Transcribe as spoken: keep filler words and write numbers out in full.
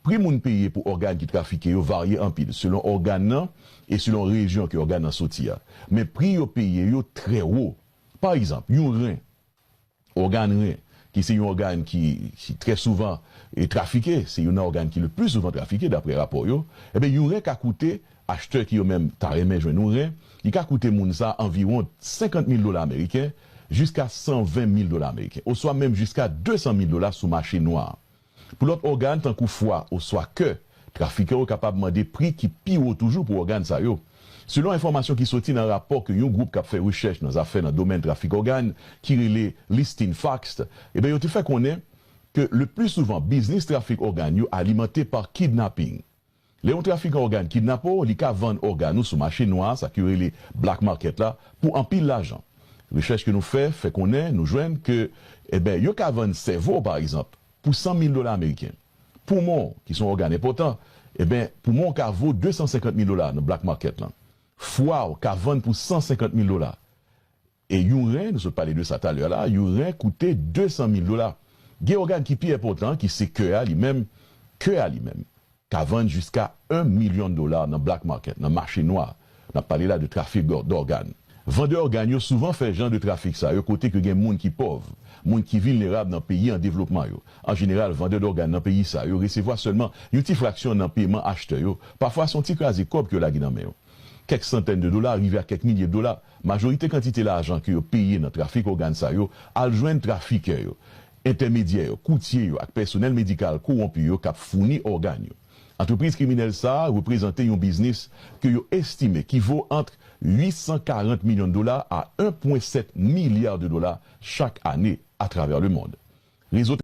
Pri moun peye pou ògàn ki trafike yo varye anpil selon ògàn nan e selon rejyon ke ògàn nan soti a. Men pri yo peye yo trè wo. Pa egzanp, yon ren, ògàn ren, ki se yon ògàn ki, ki trè souvan e trafike, se youn nan ògàn ki le pli souvan trafike dapre rapò yo, ebyen, yon ren ka koute, achtè ki yo menm ta renmen jwenn yon ren, li ka koute moun sa anviwon senkant mil dola ameriken jiska san ven mil dola ameriken, oswa menm jiska de san mil dola sou mache nwa a. Pou lòt ògàn, tankou fwa oswa kè, trafikè yo kapab mande pri ki pi wo toujou pou ògàn sa yo. Selon enfòmasyon ki soti nan rapò ke yon gwoup k ap fè rechèch nan zafè nan domèn trafik ògàn, ki rele Listing Facts, ebyen, yo te fè konnen ke le pli souvan biznis trafik ògàn yo alimante pa kidnaping. Lè yon trafikan ògàn kidnape w, li ka vann ògàn ou sou mache nwa, sa ke yo rele black market la, pou anpil lajan. Rechèch ke nou fè, fè konnen nou jwenn ke, ebyen, yo ka vann sèvo w, pa egzanp, pou san mil dola ameriken. Poumon w, ki se yon ògàn enpòtan, ebyen, poumon w ka vo de san senkant mil dola nan black market lan. Fwa w ka vann pou san senkant mil dola. E yon ren, nou sot pale de sa talè la, yon ren koute de san mil dola. Gen ògàn ki pi enpòtan, ki se kè a li menm, kè a li menm, ka vann jiska yon milyon dola nan black market, nan mache nwa. N ap pale la de trafik dò-, dògàn. Vandè ògàn yo souvan fè jan de trafik sa yo kote ke gen moun ki pòv, moun ki vilnerab nan peyi an devlopman yo. An jeneral, vandè dògàn nan peyi sa yo resevwa sèlman yon ti fraksyon nan peman achtè yo. Pafwa, se yon ti kraze kòb ke yo lage nan men yo. Kèk santèn de dola rive a kèk milye dola. Majorite kantite lajan ke yo peye nan trafik ògàn sa yo al jwenn trafikè yo, entèmedyè yo, koutye yo ak pèsonèl medikal kowonpi yo k ap founi ògàn yo. Antrepriz kriminèl sa a reprezante yon biznis ke yo estime ki vo ant uit san karant milyon dola a en pwen sèt milya de dola chak ane atravè lemond. Rezo